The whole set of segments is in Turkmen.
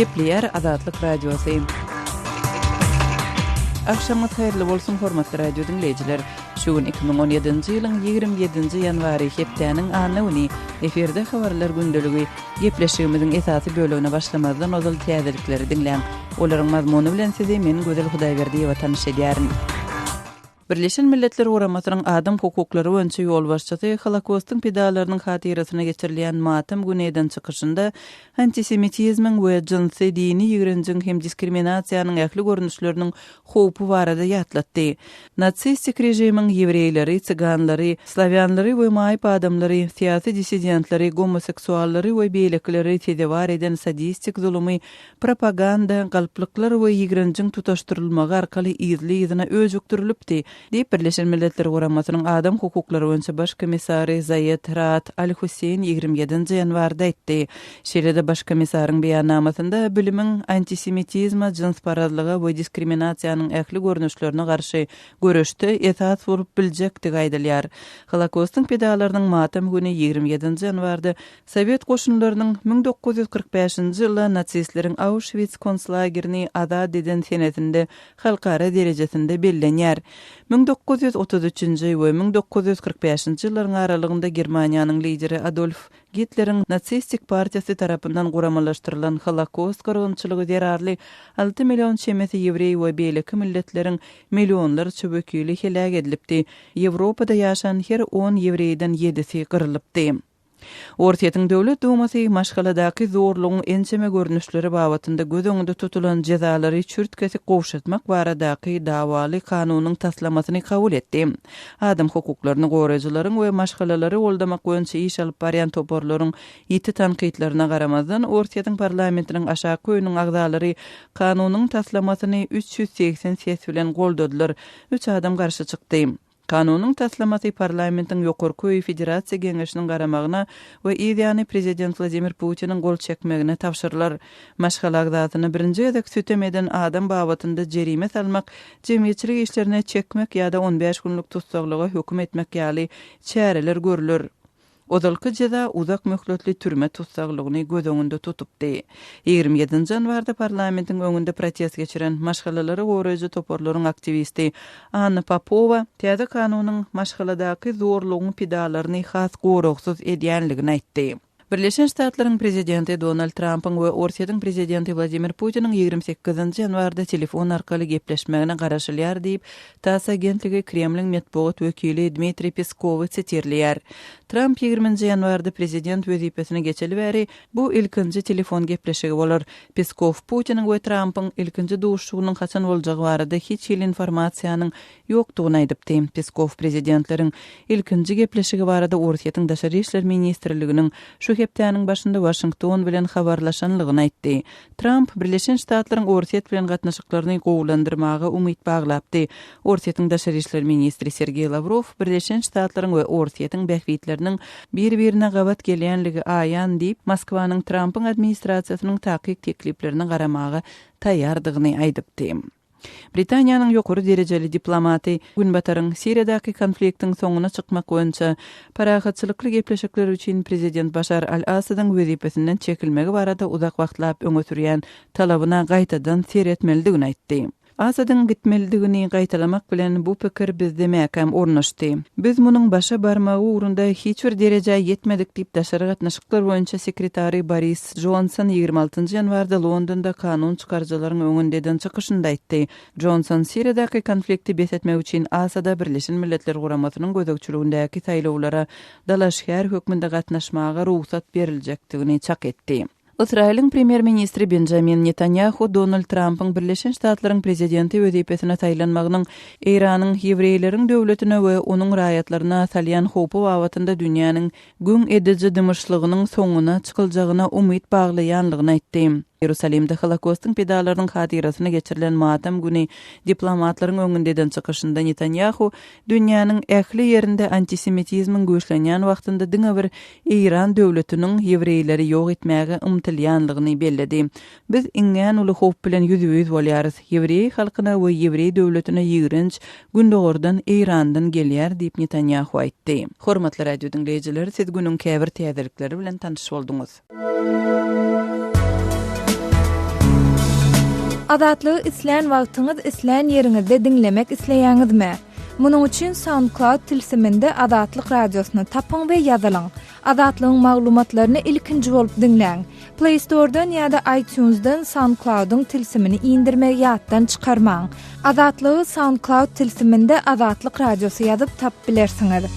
Gepleýär Azatlyk Radiosy. Agşamyňyz haýyrly bolsun, hormatly radio diňleýjiler! Şu gün 2017-nji ýylyň 27-nji ýanwary, hepdäniň anna güni. Efirde Habarlar gündeligi. Gepleşigimiziň esasy bölegine başlamazdan ozal täzelikleri diňläň. Olaryň mazmuny bilen sizi men Gözel Hudaýberdiýewa tanyş edýärin. Birleşen Milletler Guramasynyň adam hukuklary boýunça ýolbaşçysy Holokostyň pidalarynyň hatyrasyna geçirilýän matam güni eden çykyşynda antisemitizmiň we jynsy, dini ýigrenjiň hem diskriminasiýanyň ähli görnüşleriniň howpy barada ýatlatdy. Nasistik režimiň ýewreýleri, cyganlary, slawýanlary we maýyp adamlary, syýasy dissidentleri, gomoseksuallary we beýlekileri sezewar eden sadistik zulumy Propaganda, galplyklar we ýigrenjiň tutaşdyrylmagy arkaly yzly-yzyna öjükdirilipdi, diýip, Birleşen Milletler Guramasynyň adam hukuklary boýunça baş komissary Zaýed Raad Al-Husseýn 27-nji ýanwarda aýtdy. Şeýle-de baş komissaryň beýannamasynda bilimiň antisemitizme, jynsparazlyga we diskriminasiýanyň ähli görnüşlerine garşy göreşde esas bolup biljekdigi aýdylýar. Holokostyň pidalarynyň matam güni 27-nji ýanwarda Sowet goşunlarynyň 1945-nji ýylda nasistleriň Auşwits konslagerini azat eden senesinde halkara derejesinde bellenýär. 1933-nji we 1945-nji ýyllaryň aralygynda Germaniýanyň lideri Adolf Gitleriň nasistik partiýasy tarapyndan guramalaşdyrylan Holokost gyrgynçylygy zerarly alty million çemesi ýewreý we beýleki milletleriň millionlarça wekili heläk edilipdi. Ýewropada ýaşan her on ýewreýden ýedisi gyrylypdy. Orsýetiň Döwlet Dumasy maşgaladaky zorlugyň ençeme görnüşleri babatynda göz öňünde tutulan jezalary çürt-kesik gowşatmak baradaky dawaly kanunyň taslamasyny kabul etdi. Adam hukuklaryny goraýjylaryň we maşgalalary goldamak boýunça iş alyp barýan toparlaryň ýiti tankytlaryna garamazdan, Orsýetiň parlamentiniň aşaky öýüniň agzalary kanunyň taslamasyny 380 ses bilen goldadylar, üç adam garşy çykdy. Kanunyň taslamasy parlamentiň ýokarky öýi Federasiýa Geňeşiniň garamagyna we yz ýany prezident Wladimir Putiniň gol çekmegine tabşyrylar. Maşgala agzasyna birinji gezek sütem eden adam babatynda jerime salmak, jemgyýetçilik işlerine çekmek ýa-da on bäş günlük tussaglyga höküm etmek ýaly çäreler görler. Ozalky jeza uzak möhletli türme tussaglygyny göz öňünde tutupdy. 27-nji ýanwarda parlamentiň öňünde protest geçiren maşgalalary goraýjy toparlaryň aktiwisti Anna Popowa täze kanunyň maşgaladaky zorlugyň pidalaryny has goragsyz edýänligini aýtdy. Birleşen Ştatlaryň prezidenti Donald Trampyň we Orsýetiň prezidenti Wladimir Putiniň 28-nji ýanwarda telefon arkaly gepleşmegine garaşylýar diýip, Tass agentligi Kremliň metbugat wekili Dmitriý Peskowy sitirleýär. Tramp ýigriminji ýanwarda prezident wezipesine geçeli bäri bu ilkinji telefon gepleşigi bolar. Peskow Putiniň we Trampyň ilkinji duşuşygynyň haçan boljagy barada hiç hili informasiýanyň ýokdugyny aýdypdy. Peskow prezidentleriň ilkinji gepleşigi barada Orsýetiň Daşary işler ministrliginiň şu hepdäniň başynda Waşington bilen habarlaşanlygyny aýtdy. Tramp Birleşen Ştatlaryň Orsýet bilen gatnaşyklaryny gowulandyrmaga umyt baglapdy. Orsýetiň daşary işler ministri Sergeý Lawrow Birleşen Ştatlaryň we Orsýetiň bähbitleriniň bir-birine gabat gelýänligi aýan diýip, Moskwanyň Trampyň administrasiýasynyň takyk tekliplerine garamaga taýýardygyny aýdypdy. Britaniýanyň ýokary derejeli diplomaty Günbataryň Siriýadaky konfliktiň soňuna çykmak boýunça parahatçylykly gepleşikler üçin prezident Başar al-Assadyň wezipesinden çekilmegi barada uzak wagtlap öňe sürýän talabyna gaýtadan seretmelidigini aýtdy. Assadyň gitmelidigini gaýtalamak bilen bu pikir bizde mäkäm ornaşdy. Biz munuň başa barmagy ugrunda hiç bir derejä ýetmedik diýip daşary gatnaşyklar boýunça sekretary Boris Jonson 26 ýanwarda Londonda kanun çykaryjylaryň öňünde eden çykyşynda aýtdy. Jonson Siriýadaky konflikti bes etmek üçin Asada Birleşen Milletler Guramasynyň gözegçiligindäki saýlawlara dalaşgär hökmünde gatnaşmaga rugsat beriljekdigini çak etdi. Ysraýylyň premýer-ministri Benjamin Netanýahu Donald Trampyň Birleşen Ştatlaryň prezidenti wezipesine saýlanmagynyň Eýranyň ýewreýleriň döwletine we onuň raýatlaryna salýan howpy babatynda dünýäniň güň ediji dymyşlygynyň soňuna çykyljagyna umyt baglaýanlygyny aýtdy. Ýerusalimde Holokostyň pidalarynyň hatyrasyna geçirilen matam güni diplomatlaryň öňünde eden çykyşynda Netanýahu dünýäniň ähli ýerinde antisemitizmiň güýçlenýän wagtynda diňe bir Eýran döwletiniň ýewreýleri ýok etmäge ymtylýanlygyny belledi. Biz iňňän uly howp bilen ýüzbe-ýüz bolýarys. Ýewreý halkyna we ýewreý döwletine ýigrenç Gündogardan, Eýrandan gelýär diýip, Netanýahu aýtdy. Hormatly radio diňleýjiler, siz günüň käbir täzelikleri bilen tanyş bolduňyz. Azatlygy islän wagtyňyz, islän ýeriňizde diňlemek isleýäňizmi? Munuň üçin SoundCloud tilsiminde Azatlyk Radiosyny tapyň we ýazylyň. Azatlygyň maglumatlaryny ilkinji bolup diňläň. Play Store-dan ýa-da iTunes-dan SoundCloud-yň tilsimini indirmegi ýatdan çykarmaň. Azatlygy SoundCloud tilsiminde Azatlyk Radiosy ýazyp tapyp bilersiňiz.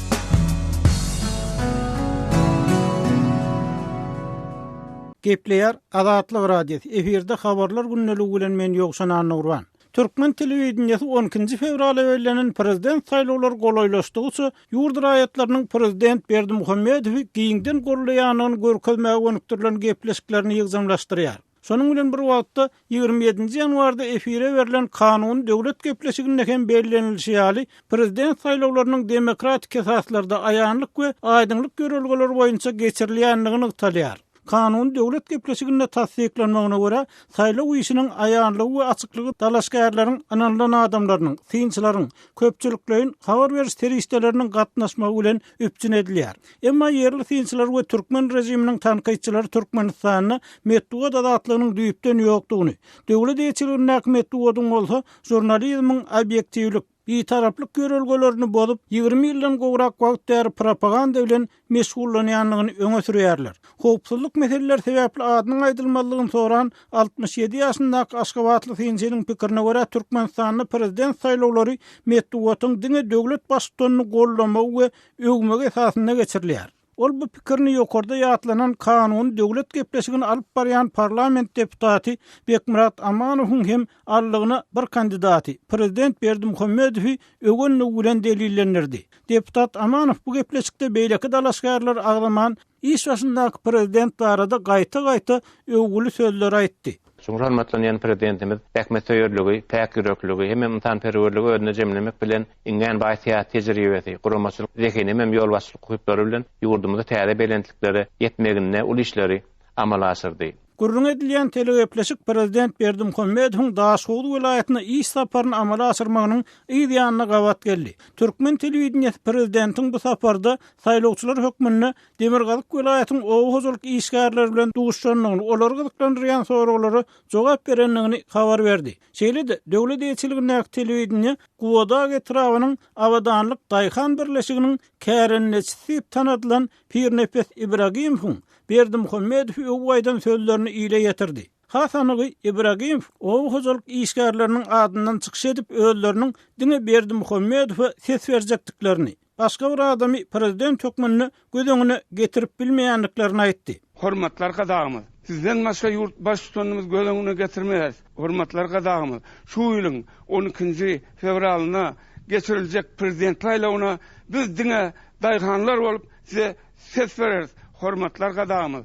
Gepleýär Azatlyk Radiosy, efirde Habarlar gündeligi bilen men Ýowşan Annagurban. Türkmen telewideniýesi on ikinji fewrala bellenen prezident saýlawlary golaýlaşdygyça, ýurt raýatlarynyň prezident Berdimuhamedowy giňden goldaýandygyny görkezmäge gönükdirilen gepleşiklerini ýygjamlaşdyrýar. Şonuň bilen bir wagtda, 27 nji ýanwarda efire berlen Kanuny döwlet gepleşiginde hem bellenilişi ýaly, prezident saýlawlarynyň demokratik esaslarda, aýanlyk we aýdyňlyk ýörelgeleri boýunça geçirilýändigi nygtalýar. Kanuny döwlet gepleşiginde tassyklanmagyna görä, saýlaw işiniň aýanlygy we açyklygy dalaşgärleriň ynanylan adamlarynyň, synçylaryň, köpçülikleýin habar beriş serişdeleriniň gatnaşmagy bilen üpjün edilýär. Emma ýerli synçylar we türkmen režiminiň tankytçylary Türkmenistanda metbugat azatlygynyň düýpden ýokdugyny, döwlet eýeçiligindäki metbugatyň bolsa žurnalizmiň obýektiwlik, bitaraplyk ýörelgelerini bozup, 20 ýyldan gowrak wagt bäri propaganda bilen meşgullanýandygyny öňe sürýärler. Howpsuzlyk meseleleri sebäpli adynyň aýdylmazlygyny soran 67 ýaşyndaky aşgabatly synçynyň pikirine görä, Türkmenistanda prezident saýlawlary metbugatyň diňe döwlet baştutanyny goldamagy we öwmegi esasynda geçirilýär. Ol bu pikirini ýokarda ýatlanan kanuny döwlet gepleşigini alyp barýan parlament deputaty Bekmyrat Amanowyň hem aldygyna bir kandidaty, prezident Berdimuhamedowy öwenligi bilen delillendirdi. Deputat Amanow bu gepleşikde beýleki dalaşgärleri agzaman, iş başyndaky prezident barada gaýta-gaýta öwgüli sözleri aýtdy. Çuňňur hormatlanýan Prezidentimiz zähmetsöýerligi, päk ýürekliligi hemem ynsanperwerligi özünde jemlemek bilen, iňňän baý syýasy tejribesi, guramaçylyk zehini hemem ýolbaşçylyk ukyplary bilen ýurdumyzy täze belentliklere ýetmeginde uly işleri amala aşyrdy. Gürrüňi edilýän telegepleşik prezident Berdimuhamedowyň Daşhowuz welaýatyna iş saparyny amala aşyrmagynyň yz ýanyna gabat geldi. Türkmen telewideniýesi prezidentiň bu saparda saýlawçylar hökmünde Demirgazyk welaýatyň oba hojalyk işgärleri bilen duşuşandygyny, olary gyzyklandyrýan soraglara jogap berendigini habar berdi. Şeýle-de, döwlet eýeçiligindäki telewideniýe Gubadag etrabynyň Abadanlyk daýhan birleşiginiň kärendeçisi diýip tanadylan Pirnepes Ibragimowyň Berdimuhamedowy öwüp aýdan sözlerini ile ýetirdi. Has anygy, Ibragimow oba hojalyk işgärleriniň adyndan çykyş edip, özleriniň diňe Berdimuhamedowa ses berjekdiklerini, başga bir adamy prezident hökmünde göz öňüne getirip bilmeýändiklerini aýtdy. Hormatly Arkadagymyz, Sizden başga ýurt Baştutanymyz göz öňüne getirmeýäris. Hormatly Arkadagymyz, şu ýylyň on ikinji fewralynda geçiriljek Prezident saýlawyna biz diňe daýhanlar bolup Size ses bereris, hormatly Arkadagymyz!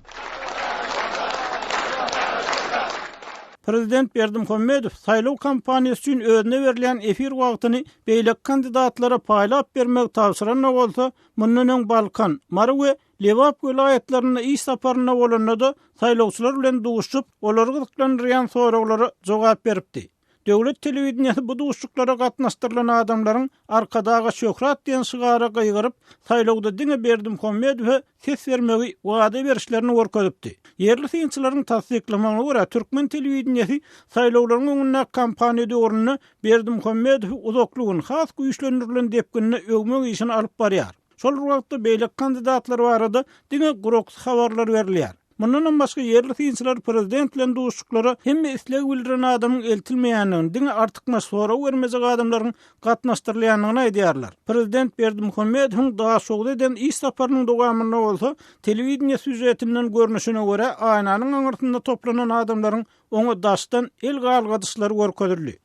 Prezident Berdimuhamedow saýlaw kampaniýasy üçin özüne berilýän efir wagtyny beýleki kandidatlara paýlap bermegi tabşyran-da bolsa, mundan öň Balkan, Mary we Lebap welaýatlarynda iş saparynda bolanda-da saýlawçylar bilen duşuşyp, olary gyzyklandyrýan soraglara jogap beripdi. Döwlet telewideniýesi bu duşuşyklara gatnaşdyrylan adamlaryň Arkadaga şöhrat diýen şygara gygyryp, saýlawda diňe Berdimuhamedowa ses bermegi wada berişlerini görkezipdi. Ýerli synçylaryň tassyklamagyna görä, türkmen telewideniýesi saýlawlaryň öňündäki kampaniýa döwründe Berdimuhamedowy uzakly gün has güýçlendirilen depginde öwmek işini alyp barýar. Şol bir wagtda beýleki kandidatlar barada diňe guraksy habarlar berilýär. Mundanam başga ýerli synçylar prezident bilen duşuşyklara hemme isleg bildiren adamyň eltilmeýändigini, diňe artykmaç sorag bermejek adamlaryň gatnaşdyrylýandygyny aýdýarlar. Prezident Berdimuhamedowyň Daşogza eden iş saparynyň dowamynda bolsa, telewideniýe sýužetinden görnüşine görä, aýnanyň aňyrsynda toplanan adamlaryň oňa daşdan el galgadyşlary görkezildi.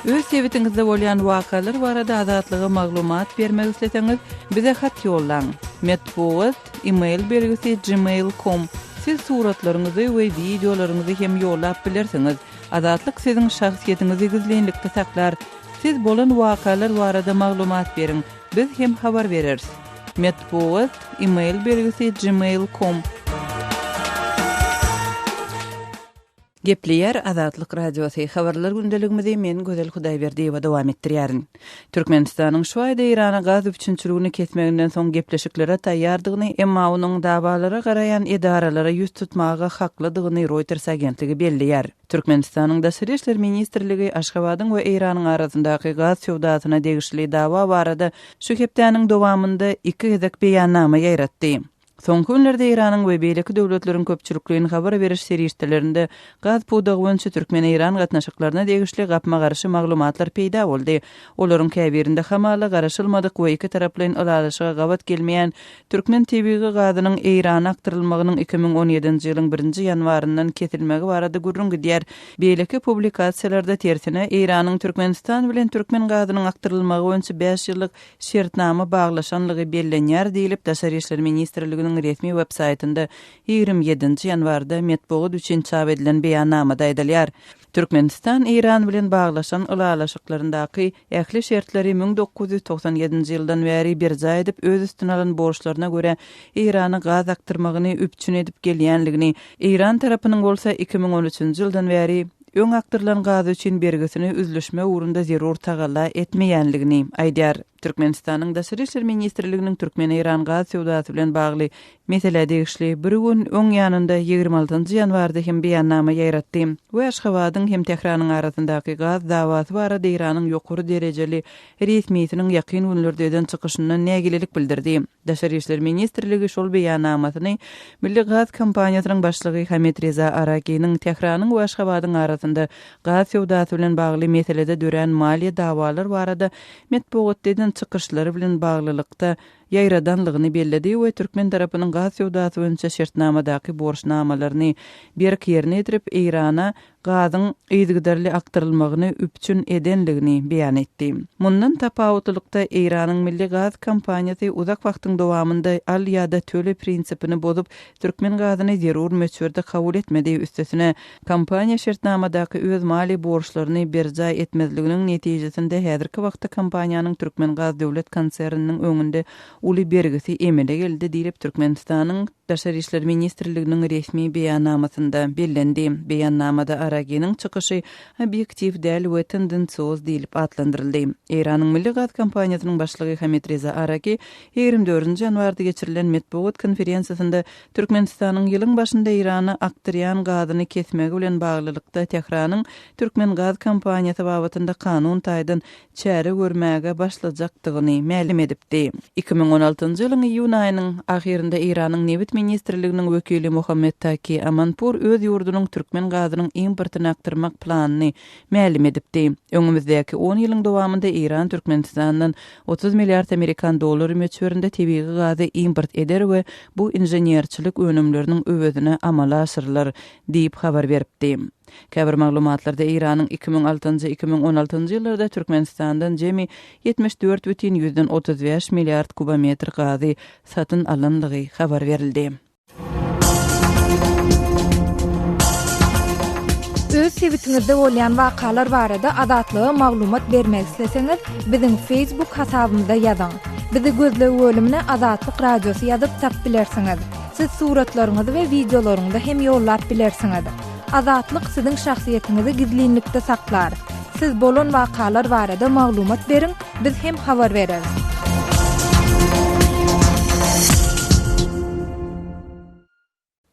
Öz sebitiňizde bolýan wakalar barada Azatlyga maglumat bermek isleseňiz, bize hat ýollaň. Metbugat, e-mail belgisi gmail com. Siz suratlaryňyzy we wideolaryňyzy hem ýollap bilersiňiz. Azatlyk siziň şahsyýetiňizi gizlinlikde saklar. Siz bolan wakalar barada maglumat beriň, biz hem habar bereris. Metbugat, e-mail belgisi gmail com. Gepleýär Azatlyk Radiosy, Habarlar gündeligimizi men Gözel Hudaýberdiýewa dowam etdirýärin. Türkmenistanyň şu aýda Eýrana gaz üpjünçiligini kesmeginden soň gepleşiklere taýýardygyny, emma onuň dawalara garaýan edaralara ýüz tutmaga haklydygyny Reuters agentligi belleýär. Türkmenistanyň Daşary işler ministrligi Aşgabadyň we Eýranyň arasyndaky gaz söwdasyna degişli dawa barada şu hepdäniň dowamynda iki gezek beýannama ýaýratdy. Soňky günlerde Eýranyň we beýleki döwletleriň köpçülikleýin habar beriş serişdelerinde gaz pudagy boýunça türkmen-eýran gatnaşyklaryna degişli gapma-garşy maglumatlar peýda boldy. Olaryň käbirinde hamala garaşylmadyk we ikitaraplaýyn ylalaşyga gabat gelmeýän türkmen tebigy gazynyň Eýrana akdyrylmagynyň 2017-nji ýylyň birinji ýanwaryndan kesilmegi barada gürrüň gidýär. Beýleki publikasiýalarda tersine, Eýranyň Türkmenistan bilen türkmen gazynyň akdyrylmagy boýunça bäş ýyllyk şertnama baglaşanlygy bellenýär diýlip, Daşary işler ministrliginiň resmi websaýtynda 27-nji ýanwarda metbugat üçin çap edilen beýannamada aýdylýar. Türkmenistan Eýran bilen baglaşan ylalaşyklaryndaky ähli şertleri 1997-nji ýyldan bäri berjaý edip, öz üstüne alan borçlaryna görä Eýrana gaz akdyrmagyny üpjün edip gelýänligini, Eýran tarapynyň bolsa 2013-nji ýyldan bäri öň akdyrylan gaz üçin bergisini üzlüşmek ugrunda zerur tagalla etmeýänligini aýdýar. Türkmenistanyň Daşary işler ministrliginiň türkmen-eýran gaz söwdasy bilen bagly meselä degişli bir gün öň ýanynda 26-njy ýanwarda hem beýannama ýaýratdy we Aşgabadyň hem Tähranyň arasyndaky gaz dawasy barada Eýranyň ýokary derejeli resmisiniň ýakyn günlerde eden çykyşyndan nägilelik bildirdi. Daşary işler ministrligi şol beýannamasyny Milli gaz kompaniýasynyň başlygy Hamid Reza Araginiň Tähranyň we Aşgabadyň arasynda gaz söwdasy bilen bagly meselede dörän maliýe dawalar barada metbugatda eden çykyşlary bilen baglylykda ýaýradanlygyny belledi we türkmen tarapynyň gaz söwdasy boýunça şertnamadaky borçnamalaryny berk ýerine ýetirip, Eýrana gazyň yzygiderli akdyrylmagyny üpjün edenligini beýan etdi. Mundan tapawutlylykda, Eýranyň milli gaz kompaniýasy uzak wagtyň dowamynda al ýa-da töle prinsipini bozup, türkmen gazyny zerur möçberde kabul etmedi, üstesine, kompaniýa şertnamadaky öz maliýe borçlaryny berjaý etmezliginiň netijesinde häzirki wagtda kompaniýanyň Türkmengaz döwlet konserniniň öňünde uly bergisi emele geldi diýlip, Türkmenistanyň Daşary işler ministrliginiň resmi beýannamasynda bellendi. Beýannamada Araginiň çykyşy obýektiw däl we tendensioz diýlip atlandyryldy. Eýranyň Milli gaz kompaniýasynyň başlygy Hamid Reza Aragi 24-nji ýanwarda geçirilen metbugat konferensiýasynda Türkmenistanyň ýylyň başynda Eýrana akdyrýan gazyny kesmegi bilen baglylykda Tähranyň Türkmengaz kompaniýasy babatynda kanun taýdan çäre görmäge başlajakdygyny mälim edipdi. 2016-njy ýylyň iýun aýynyň ahyrynda Eýranyň Nebit ministrliginiň wekili Mohammed Taki Amanpur öz ýurdunyň türkmen gazynyň importyny akdyrmak planyny mälim edipdi. Öňümizdäki on ýylyň dowamynda Eýran Türkmenistandan 30 milliard amerikan dollary möçberinde tebigy gazy import eder we bu inženerçilik önümleriniň öwezine amala aşyrylar diýip habar beripdi. Käbir maglumatlarda Eýranyň 2006-njy, 2016-njy ýyllarda Türkmenistandan jemi 74,35 milliard kubometr gazy satyn alanlygy habar berildi. Öz sebitiňizde bolýan wakalar barada Azatlyga maglumat bermek isleseňiz, biziň Facebook hasabymyza ýazyň. Bizi gözleg bölümine Azatlyk Radiosy ýazyp tapyp bilersiňiz. Siz suratlaryňyzy we wideolaryňyzy hem ýollap bilersiňiz. Azatlyk siziň şahsyýetiňizi gizlinlikde saklar. Siz bolan wakalar barada maglumat beriň, biz hem habar bereris.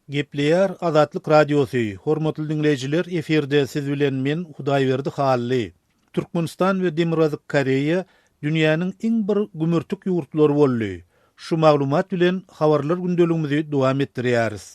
Gepleýär Azatlyk Radiosy, Hormatly diňleýjiler, efirde siz bilen men Hudaýberdi Hally. Türkmenistan we Demirgazyk Koreýa dünýäniň iň bir gümürtik ýurtlary boldy. Şu maglumat bilen habarlar gündeligimizi dowam etdirýäris.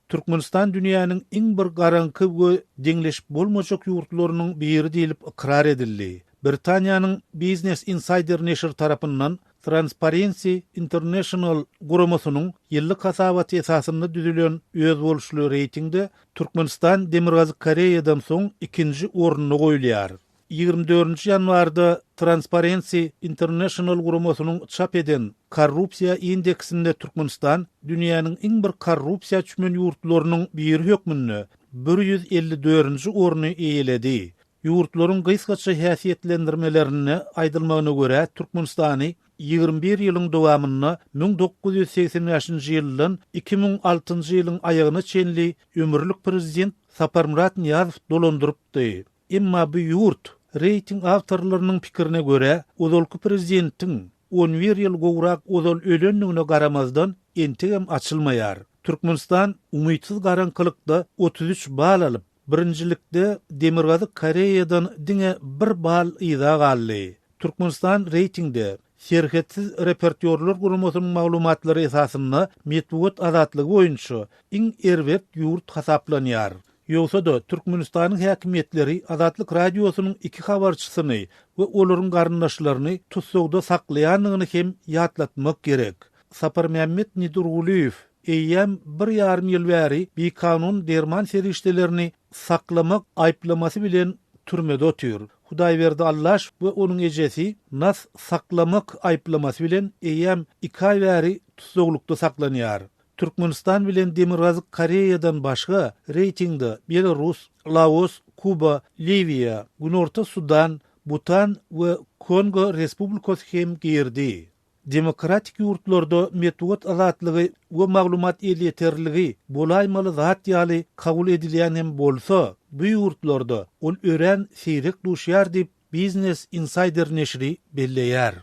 Türkmenistan dünýäniň iň bir garaňky we deňleşip bolmajak ýurtlarynyň biri diýlip ykrar edildi. Britaniýanyň Business Insider neşiri tarapyndan Transparency International guramasynyň ýyllyk hasabaty esasynda düzülen özboluşly reýtingde Türkmenistan Demirgazyk Koreýadan soň ikinji orunda goýulýar. 24-nji ýanwarda Transparency International guramasynyň çap eden Korrupsiýa indeksinde Türkmenistan dünýäniň iň bir korrupsiýa çümen ýurtlarynyň biri hökmünde 154-nji orny eýeledi. Ýurtlaryň gysgaça häsiýetlendirmelerinde aýdylmagyna görä, Türkmenistany. 21 ýylyň dowamynda 1985-nji ýyldan 2006-njy ýylyň aýagyna çenli ömürlik prezident Saparmyrat Nyýazow dolandyrypdy. Emma bu ýurt, reýting awtorlarynyň pikirine görä, ozalky prezidentiň on bir ýyl gowrak ozal ölendigine garamazdan, entegem açylmaýar. Türkmenistan umytsyz garaňkylykda 33 bal alyp, birinjilikde Demirgazyk Koreýadan diňe bir bal yza galdy. Türkmenistan reýtingde Serhetsiz reportýorlar guramasynyň maglumatlary esasynda metbugat azatlygy boýunça iň erbet ýurt hasaplanýar. Ýogsa-da, Türkmenistanyň häkimiýetleri Azatlyk Radiosynyň iki habarçysyny we olaryň garyndaşlaryny tussagda saklaýandygyny hem ýatlatmak gerek. Saparmämmet Nedirgulyýew eýýäm bir ýarym ýyl bäri bikanun derman serişdelerini saklamak aýyplamasy bilen türmede otyr. Hudaýberdi Allaş we onuň ejesi nas saklamak aýyplamasy bilen eýýäm iki aý bäri tussaglykda saklanýar. Türkmenistan bilen Demirgazyk Koreýadan başga reýtingde Belarus, Laos, Kuba, Liwiýa, Günorta Sudan, Butan we Kongo Respublikasy hem girdi. Demokratik ýurtlarda metbugat azatlygy we maglumat elýeterligi bolaýmaly zat ýaly kabul edilýän hem bolsa, bu ýurtlarda ol örän seýrek duşýar diýip, Business Insider neşiri belleýär.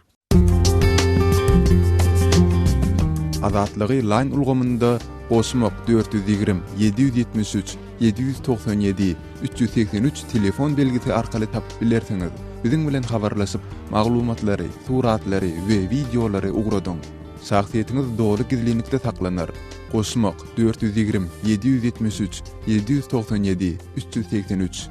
Azatlygy Line ulgamynda goşmak 420 773 797 383 telefon belgisi arkaly tapyp bilersiňiz. Biziň bilen habarlaşyp, maglumatlary, suratlary we wideolary ugradyň. Şahsyýetiňiz doly gizlinlikde saklanar. Goşmak 420 773 797 383.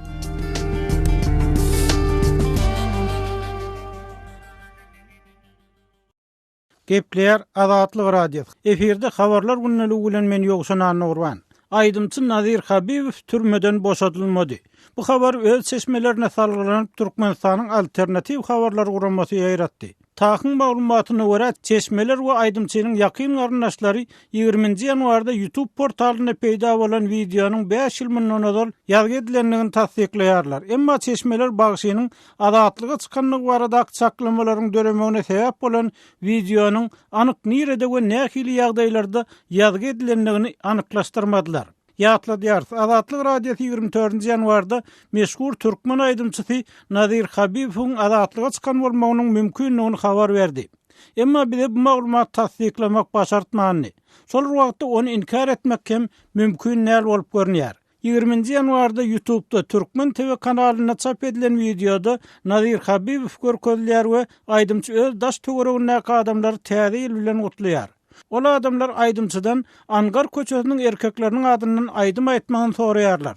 Gepleýär Azatlyk Radiosy. Efirde Habarlar gündeligi bilen men Ýowşan Annagurban. Aýdymçy Nazir Habibow türmeden boşadylmady. Bu habary öz çeşmelerine salgylanyp Türkmenistanyň Alternatiw habarlar guramasy ýaýratdy. TAHH-yň maglumatyna görä, çeşmeler we aýdymçynyň ýakyn garyndaşlary ýigriminji ýanwarda YouTube portalynda peýda bolan wideonyň bäş ýyl mundan ozal ýazgy edilendigini tassyklaýarlar. Emma çeşmeler bagşynyň azatlyga çykandygy baradaky çaklamalaryň döremegine sebäp bolan wideonyň anyk nirede we nähili ýagdaýlarda ýazgy edilendigini anyklaşdyrmadylar. Ýatladýarys, Azatlyk Radiosy 24-nji ýanwarda meşhur türkmen aýdymçysy Nazir Habibowyň azatlyga çykan bolmagynyň mümkindigini habar berdi. Emma bize bu maglumaty tassyklamak başartmandy. Şol bir wagtda ony inkär etmek hem mümkin däl bolup görünýär. Ýigriminji ýanwarda Ýutubda Türkmen TV kanalynda çap edilen wideoda Nazir Habibow görkezilýär we aýdymçy öz daş-töweregindäki adamlary Täze ýyl bilen gutlaýar. Ol adamlar aýdymçydan Angar köçesiniň erkekleriniň adyndan aýdym aýtmagyny soraýarlar.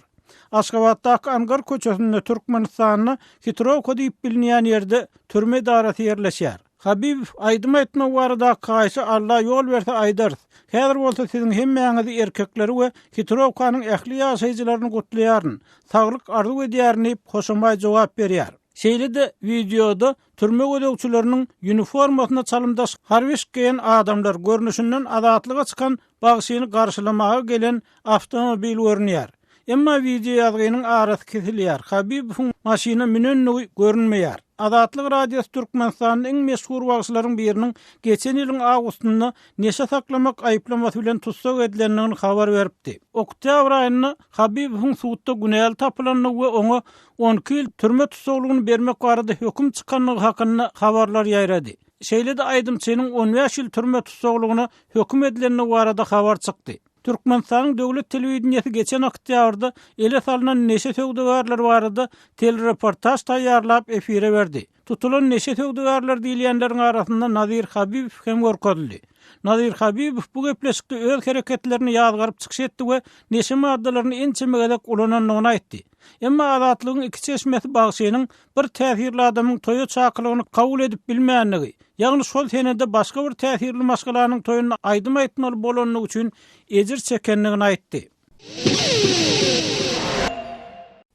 Aşgabatdaky Angar köçesinde Türkmenistanda Hitrowka diýip bilinýän ýerde türme edarasy ýerleşýär. Habibow, aýdym aýtmak baradaky haýyşy Alla ýol berse aýdarys. Häzir bolsa siziň hemmäňizi erkekleri we Hitrowkanyň ähli ýaşaýjylaryny gutlaýaryn. Saglyk arzuw edýärin diýip, hoşamaý jogap berýär. Şeýle-de wideoda türme gözegçileriniň uniformasyna çalymdaş harby eşik geýen adamlar görnüşinden azatlyga çykan bagşyny garşylamaga gelen awtomobil görünýär. Emma wideoýazgynyň arasy kesilýär, Habibowyň maşyna münendigi görünmeýär. Azatlyk Radiosy Türkmenistanda iň meşhur bagşylaryň biriniň geçen ýylyň awgustynda neşe saklamak aýyplamasy bilen tussag edilendigini habar beripdi. Oktýabr aýynda Habibowyň sudda günäli tapylandygy we oňa 12 ýyl türme tussaglygyny bermek barada höküm çykandygy hakynda habarlar ýaýrady. Şeýle-de aýdymçynyň on bäş ýyl türme tussaglygyna höküm edilendigi barada habar çykdy. Türkmenistanyň döwlet telewideniýesi geçen oktýabrda ele salnan neşe söwdagärleri barada telereportaž taýýarlap efire berdi. Tutulan neşe söwdagärleri diýilýänleriň arasynda Nazir Habibow hem görkezildi. Nazir Habibow bu gepleşikde öz hereketlerini ýazgaryp çykyş etdi we neşe maddalaryny ençeme gezek ulanandygyny aýtdy. Emma Azatlygyň iki çeşmesi bagşynyň bir täsirli adamyň toýa çakylygyny kabul edip bilmändigi, ýagny şol senede başga bir täsirli maşgalanyň toýunda aýdym aýtmaly bolandygy üçin ejir çekendigini aýtdy.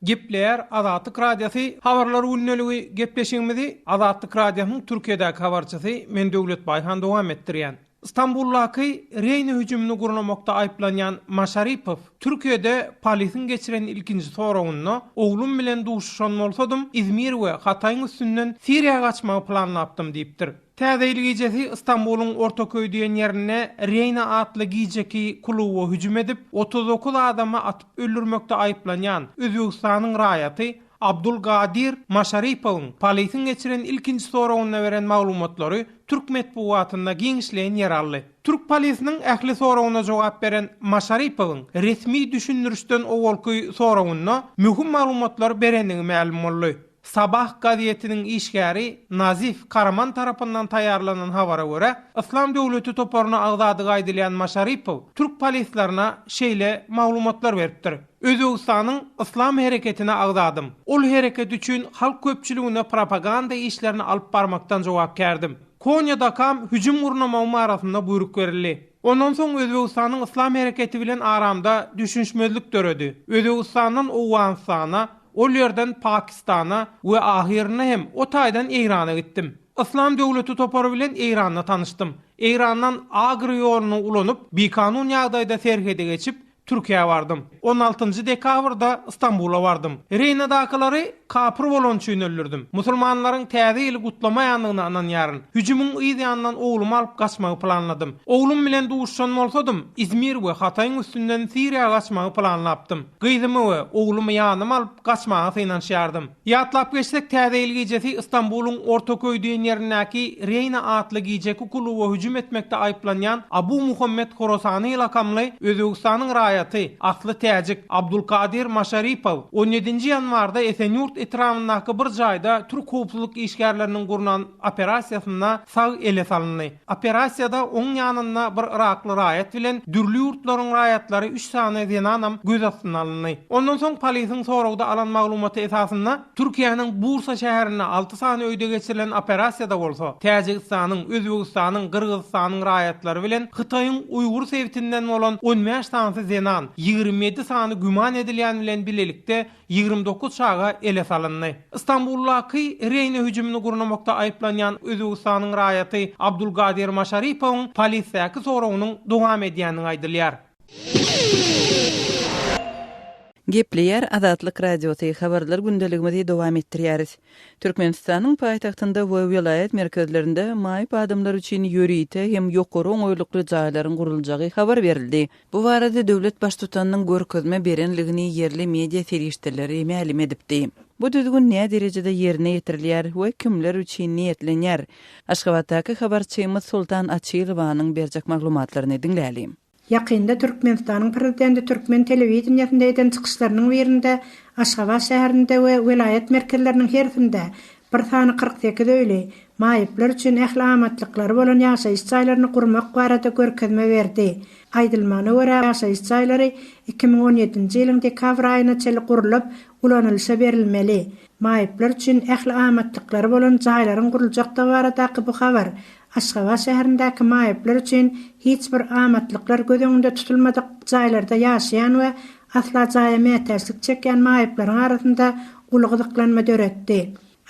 Gepleýär Azatlyk Radiosy Habarlar gündeligi gepleşigimizi Azatlyk Radiosynyň Türkiýedäki habarçysy men Döwlet Baýhan dowam etdirýän. Stambuldaky Reýna hüjümini gurnamakda aýyplanýan Maşaripow Türkiýede polisiň geçiren ilkinji soragynda Oglum bilen duşuşan bolsadym, Izmir we Hataýyň üstünden Siriýa gaçmagy planlapdym diýipdir. Täze ýyl gijesi Stambulyň Ortaköý diýen ýerinde Reýna atly gijeki kluba hüjüm edip, 39 adamy atyp öldürmekde aýyplanýan Özbegistanyň raýaty Abdulgadir Maşaripowyň polisiň geçiren ilkinji soragynda beren maglumatlary türk metbugatynda giňişleýin ýer aldy. Türk polisiniň ähli soragyna jogap beren Maşaripowyň resmi düşündirişden owalky soragynda möhüm maglumatlar berendigi mälim boldy. Sabah gazetiniň işgäri Nazif Karaman tarapyndan taýýarlanan habara görä, Yslam döwleti toparyna agzadygy aýdylýan Maşaripow türk polislerine şeýle maglumatlar beripdir, Özbegistanyň Yslam hereketine agzadym. Ol hereket üçin halk köpçüligine propaganda işlerini alyp barmakdan jogapkärdim. Konýadakam hüjüm gurnamagym arasynda buýruk berildi. Ondan soň Özbegistanyň Yslam hereketi bilen aramda düşünişmezlik döredi. Özbegistandan Owganystana, ol ýerden Pakistana we ahyrynda hem o taýdan Eýrana gitdim. Yslam döwleti topary bilen Eýranda tanyşdym. Eýrandan Agry ýoluny ulanyp, bikanun ýagdaýda serhedi geçip, Türkiýä bardym. On altynjy dekabrda Stambula bardym. Reýnadakylary kapyr bolany üçin öldürdim. Musulmanlaryň täze ýyly gutlamaýandygyna ynanýaryn. Hüjümiň yz ýanyndan oglumy alyp gaçmagy planladym. Oglum bilen duşuşan bolsadym, Izmir we Hataýyň üstünden Siriýa gaçmagy planlapdym. Gyzymy we oglumy ýanyma alyp gaçmaga synanyşýardym. Ýatlap geçsek, Täze ýyl gijesi Stambulyň Ortaköý diýen ýerindäki Reýna atly gijeki kluba hüjüm etmekde aýyplanýan Abu Muhammet Horasany lakamly Özbegistanyň raýaty, asly täjik, Abdulkadir Maşaripow on ýedinji ýanwarda Esenýurt etrabyndaky bir jaýda türk howpsuzlyk işgärleriniň gurnan operasiýasynda sag ele salyndy. Operasiýada oň ýanynda bir yrakly raýat bilen dürli ýurtlaryň raýatlary üç sany zenanam göz astyna alyndy. Ondan soň polisiň soragda alan maglumaty esasynda Türkiýäniň Bursa şäherinde alty sany öýde geçirilen operasiýada bolsa Täjigistanyň, Özbegistanyň, Gyrgyzystanyň raýatlary bilen Hytaýyň Uýgur sebitinden bolan 15 sanysy zenan, 27 sany güman edilýän bilen bilelikde 29 çaga ele salyndy. Stambuldaky Reýne hüjümini gurnamakda aýyplanýan Özbegistanyň raýaty Abdulgadir Maşaripowyň polisdäki soragynyň dowam edýändigi aýdylýar. Gepleýär Azatlyk Radiosy, Habarlar gündeligimizi dowam etdirýäris. Türkmenistanyň paýtagtynda we welaýat merkezlerinde maýyp adamlar üçin ýörite hem ýokary oňaýlykly jaýlaryň guruljagy habar berildi. Bu barada döwlet Baştutanynyň görkezme berenligini ýerli media serişdeleri mälim edipdi. Bu düzgün näderejede ýerine ýetirilýär we kimler üçin niýetlenýär? Aşgabatdaky habarçymyz Soltan Açylowanyň berjek maglumatlaryny diňläliň. Ýakynda Türkmenistanyň Prezidenti türkmen telewideniýesinde eden çykyşlarynyň birinde Aşgabat şäherinde we welaýat merkezleriniň hersinde bir sany 48 öýli, maýyplar üçin ähli amatlyklary bolan ýaşaýyş jaýlaryny gurmak barada görkezme berdi. Aýdylmagyna görä, ýaşaýyş jaýlary 2017-nji ýylyň dekabr aýyna çenli gurlup, ulanylyşa berilmeli. Maýyplar üçin ähli amatlyklary bolan jaýlaryň guruljakdygy baradaky bu habar Aşgabat şäherindäki maýyplar üçin hiç bir amatlyklar göz öňünde tutulmadyk jaýlarda ýaşaýan we asla jaýa mätäçlik çekýän maýyplaryň arasynda uly gyzyklanma döretdi.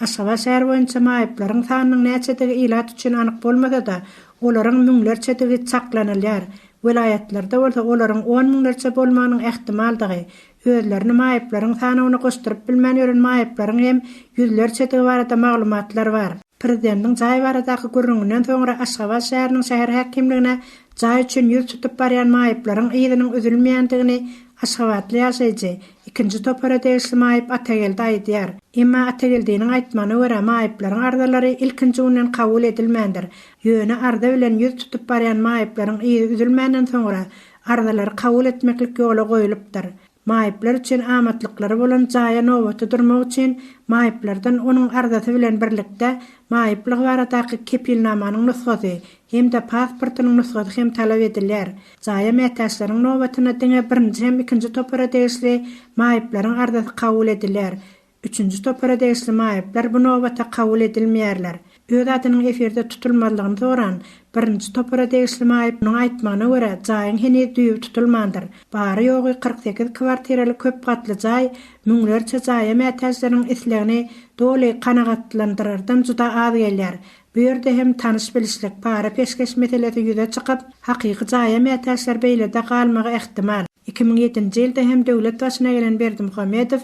Aşgabat şäheri boýunça maýyplaryň sanynyň näçedigi ilat üçin anyk bolmasa-da, olaryň müňlerçedigi çaklanylýar. Welaýatlarda bolsa olaryň on müňlerçe bolmagynyň ähtimaldygy, özlerini maýyplaryň sanawyna goşduryp bilmän ýören maýyplaryň hem ýüzlerçedigi barada maglumatlar bar. Prezidentiň jaý baradaky gürrüňinden soňra Aşgabat şäheriniň şäher häkimligine jaý üçin ýüz tutup barýan maýyplaryň yzynyň üzülmeýändigini aşgabatly ýaşaýjy, ikinji topara degişli maýyp Atageldi aýdýar. Emma Atageldiniň aýtmagyna görä, maýyplaryň arzalary ilkinji günden kabul edilmändir. Ýöne arza bilen ýüz tutup barýan maýyplaryň yzy üzülmänden soňra arzalary kabul etmeklik ýola goýulypdyr. Maýyplar üçin amatlyklary bolan jaýa nobata durmak üçin maýyplardan onuň arzasy bilen birlikde maýyplygy baradaky kepilnamanyň nusgasy hem-de pasportynyň nusgasy hem talap edilýär. Jaýa mätäçleriň nobatyna diňe birinji hem ikinji topara degişli maýyplaryň arzasy kabul edilýär. Üçünji topara degişli maýyplar bu nobata kabul edilmeýärler. Öz adynyň efirde tutulmazlygyny soran birinji topara degişli maýypnyň aýtmagyna görä, jaýyň heniz düýbi tutulmandyr. Bary-ýogy 48 kwartiraly köp gatly jaý müňlerçe jaýa mätäçleriň islegini doly kanagatlandyrardan juda az gelýär. Bu ýerde hem tanyş-bilişlik, para-peşgeş meselesi ýüze çykyp, hakyky jaýa mätäçler beýlede galmagy ähtimal. 2007-nji ýylda hem döwlet başyna gelen Berdimuhamedow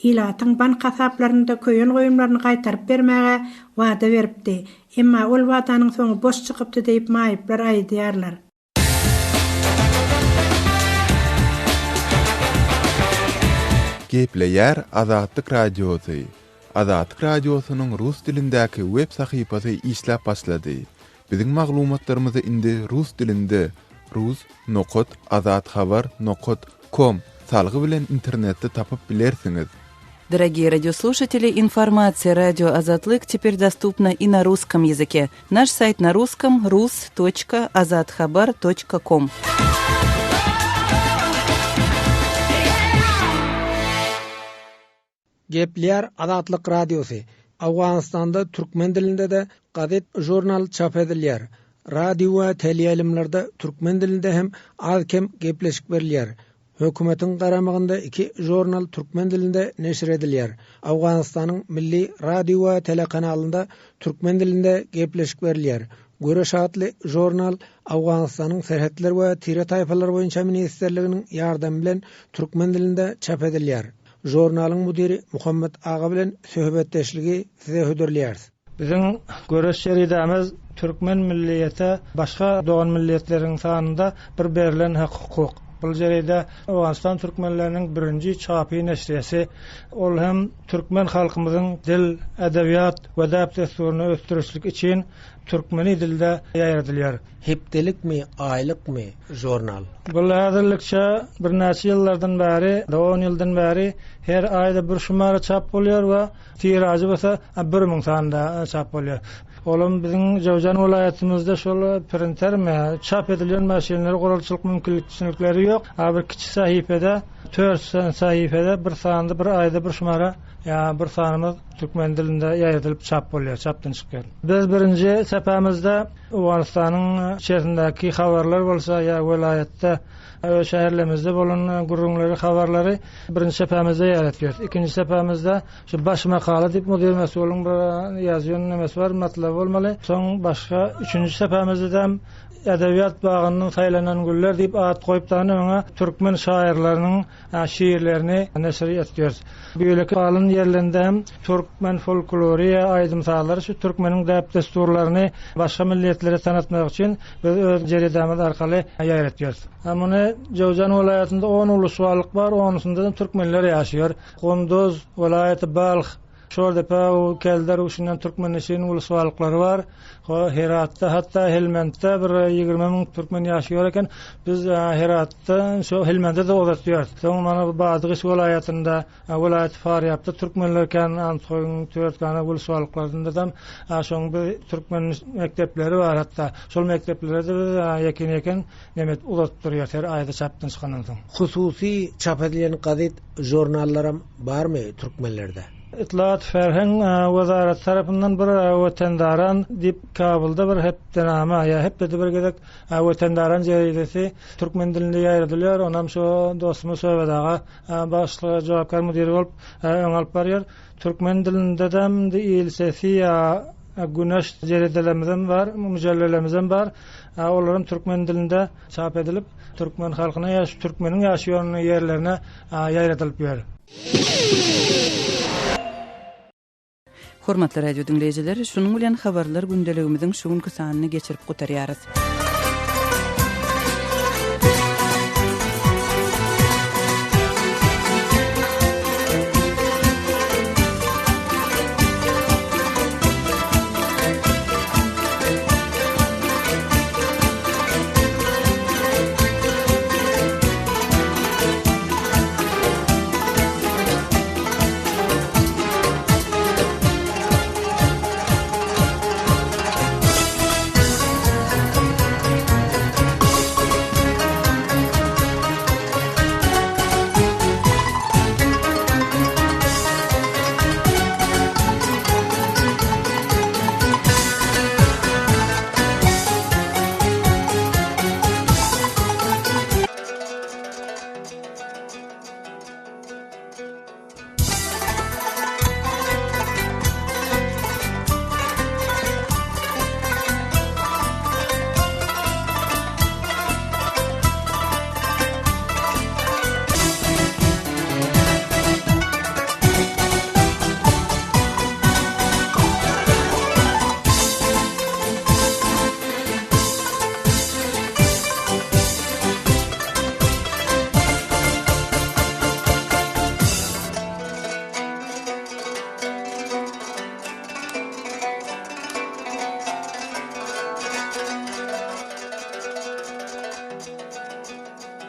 ilatyň bank hasaplarynda köýen goýumlaryny gaýtaryp bermäge wada beripdi. Emma ol wadanyň soňy boş çykypdy diýip, maýyplar aýdýarlar. Gepleýär Azatlyk Radiosy, Azatlyk Radiosynyň rus dilindäki web sahypasy işläp başlady. Biziň maglumatlarymyzy indi rus dilinde rus nokat azathabar nokat kom salgy bilen internetde tapyp bilersiňiz. Дорогие радиослушатели, информация радио Азатлык теперь доступна и на русском языке. Наш сайт на русском rus.azathabar.com. Gepleýär Azatlyk Radiosy, Owganystanda türkmen dilinde-de gazet-žurnal çap edilýär. Radio we teleýaýlymlarda türkmen dilinde hem az-kem gepleşik berilýär. Hökümetiň garamagynda iki žurnal türkmen dilinde neşir edilýär. Owganystanyň milli radio we telekanalynda türkmen dilinde gepleşik berilýär. Göreş atly žurnal Owganystanyň Serhetler we tire-taýpalar boýunça ministrliginiň ýardamy bilen türkmen dilinde çap edilýär. Žurnalyň müdiri Muhammet aga bilen söhbetdeşligi size hödürleýäris. Biziň Göreş jeridämiz türkmen milliýete başga dogan milliýetleriň sanynda bir berlen hak-hukuk. Bul jeride Owganystan türkmenleriniň birinji çapy neşirýesi. Ol hem türkmen halkymyzyň dil, edebiýat we däp-dessuryny ösdürişlik üçin türkmeni dilde ýaýradylýar. Hepdelikmi, aýlykmy žurnal? Bul häzirlikçe birnäçe ýyllardan bäri, on ýyldan bäri her aýda bir şumara çap bolýar we tiražy bolsa 1000 sanda çap bolýar. Olam biziň Jöwjan welaýatymyzda şol printermi, çap edilýän maşynlary guralçylyk mümkinçilikleri ýok. A bir kiçi sahypede, tört sahypede bir sanda bir aýda bir şumara ýa bir sanymyz türkmen dilinde ýaýradylyp çap bolýar, çapdan çykýar. Biz birinji çapamyzda Owganystanyň içerisindäki habarlar bolsa ýa welaýatda öz şäherlerimizde bolan gürrüňleri, habarlary birinji çapamyzda ýaýratýarys. Ikinji çapamyzda şu baş makala diýip müdir mesulyň bir ýazýan nemesi bar, matlaby bolmaly. Soň başga üçünji çapamyzda Edebiýat bagyndan saýlanan güller diýip at goýup dany öňe türkmen şaýyrlarynyň şiirlerini neşir etýäris. Beýleki galan ýerlerinde hem türkmen folklory, aýdym-sazlary şu türkmeniň däp-dessurlaryny başga milletlere tanatmak üçin biz öz jeridämiz arkaly ýaýratýarys. Muny Jöwjan welaýatynda on ulusbalyk bar, onusynda-da türkmenler ýaşaýar. Gunduz, welaýaty Balh, Şordepe, Kelder uşundan türkmenleşen ulusbalyklary bar. Heratda, hatda Helmendde bir 20 müň türkmen ýaşaýar eken. Biz Heratda, şo Helmende-de uzatýarys. Soň mana Badgyş welaýatynda, welaýat Farýapda türkmenler kän, Anthoýyň Törtgana ulusbalyklarynda-da şoň bir türkmen mekdepleri bar hatda. Şol mekdeplere-de biz ýekin-ýekin neme uzatyp durýarys her aýda çapdan çykandan soň. Hususy çap edilen gazet, žurnallaram Barmy türkmenlerde? Ytlaat Ferheng wezaraty tarapyndan bir Wetendaran diýip Kabulda bir hepdenama ýa hepdede bir gezek Wetendaran jeridesi türkmen dilinde ýaýradylýar. Onam şu dostumyz Söwbet aga başlygy jogapkär müdiri bolup öňe alyp barýar. Türkmen dilindedem indi Il sesi ýa Güneş jeridelerimizem bar, müjellelemizem bar. Olaram türkmen dilinde çap edilip, türkmen halkyna ýa şu türkmeniň ýaşaýan ýerlerine ýaýradylyp ýör. Hormatly radio diňleýjiler, şunuň bilen habarlar gündeligimiziň şu günki sanyny geçirip gutarýarys.